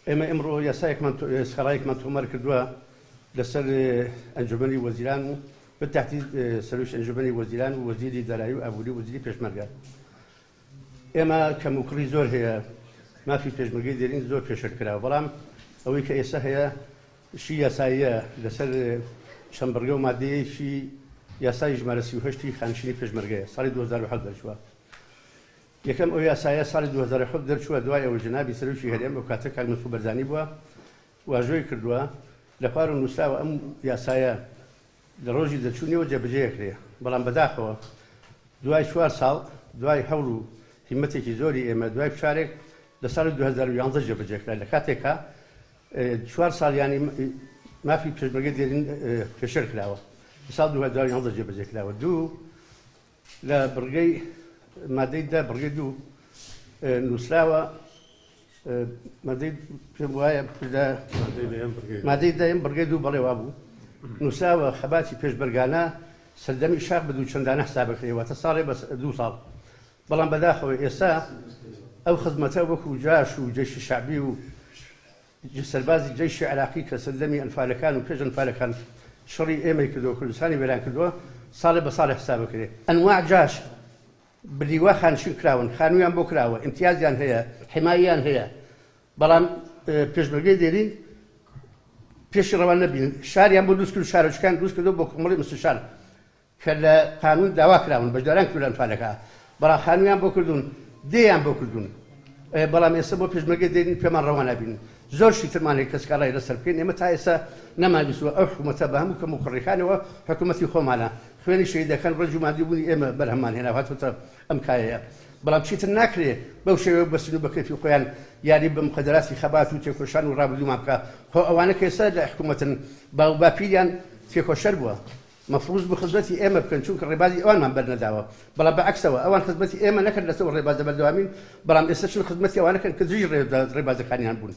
ئێمە ئمڕۆ یاسایەکمان سکاڵایەکمان تۆمار کردووە لەسەر ئەنجومەنی وەزیران و بالتحدید سەرۆکی ئەنجومەنی وەزیران و وەزیری دارایی و ئابووری و وەزیری پێشمەرگە. ئێمە کەموکوڕی زۆر هەیە، مافی پێشمەرگەی دێرین زۆر پێشێل کراوە، بەڵام ئەوەی کە ئێستا هەیە شی یاساییە لەسەر چەند بڕگە و مادەیەکی یاسای ژمارە 38 ی خانشینی پێشمەرگەیە ساڵی 2007 دەرچووە. یەکەم ئەو یاسایە ساڵی 2007 دەرچووە دوای ئەوەی جەنابی سەرۆکی هەرێم ئەو کاتە کاک مەسعود بەرزانی بووە واژۆی کردووە لە خوارەوە نووسراوە ئەم یاسایە لە ڕۆژی دەرچوونیەوە جێبەجێ ئەکرێ بەڵام بەداخەوە دوای چوار ساڵ دوای هەوڵ و هیمەتێکی زۆری ئێمە دوای فشارێک لە ساڵی 2011 جێبەجێ کرا لە کاتێکا چوار ساڵ یانی مافی پێشمەرگە دێرین پێشێل کراوە لە ساڵ 2011 جێبەجێ کراوە. دوو لە بڕگەی مادەی دە بڕگەی دوو نووسراوە مادەی پێم وایە لە مادەی دەیم بڕگەی دوو بەڵێ وابوو نووسراوە خەباتی پێشمەرگانە سەردەمی شاخ بە دوو چەندانە حسابەکرێ واتە ساڵێ بە دوو ساڵ بەڵام بەداخەوە ئێستا ئەو خزمەتە وەکو جاش و جەیشی شەعبی و سەربازی جەیشی عێراقی کە سەردەمی ئەنفالەکان و پێش ئەنفالەکان شەڕی ئێمەی کردووە کوردستانی وێران کردووە ساڵێ بە ساڵێ حساب بکرێ ئەنواع جاش بلیوا خانشین کراون خانوویان بۆ کراوە ئیمتیازیان هەیە حماییان هەیە بەڵام پێشمەرگەی دێرین پێشی ڕەوان نەبین شاریان بۆ دروست کرد شارۆچکان دروست کردو بۆ کۆمەڵی مستشار کە لە قانون داوا کراون بەشداران کردوون لە ئەنفالەکە بەڵام خانوویان بۆ کردوون دێیان بۆ کردوون بەڵام ئێستا بۆ پێشمەرگە دێنین پێمان ڕەوا نابینن زۆر شتی ترمان هەیە کە سکاڵای لەسەر بکەین ئێمە تا ئێستا نەمانویستووە ئەو حکوومەتە بە هەموو کەم و کوڕیەکانەوە حکوومەتی خۆمانە خوێنی شەهیدەکان ڕەنج و ماندووبوونی ئێمە بەرهەممان هێنا هاتووەتە ئەم کایەیە بەڵام چیتر ناکرێ بەو شێوەیە بەسن و بە کەیفی خۆیان یاری بە مقەدەراتی خەبات و تێکۆشان و ڕابردوومان بکا خۆ ئەوانە کە ئێستا لە حکوومەتن باو باپیریان تێکۆشەر بووە مەفروز بوو خزمەتی ئێمە بکەن چونکە ڕێبازی ئەوانمان بەرنەداوە بەڵام بە عەکسەوە ئەوان خزمەتی ئێمە نەکرد لەسەر ئەو ڕێبازە بەردەوامین بەڵام ئێستا چون خزمەتی ئەوانە کەن کە دژی ڕێبازەکانیان بوون.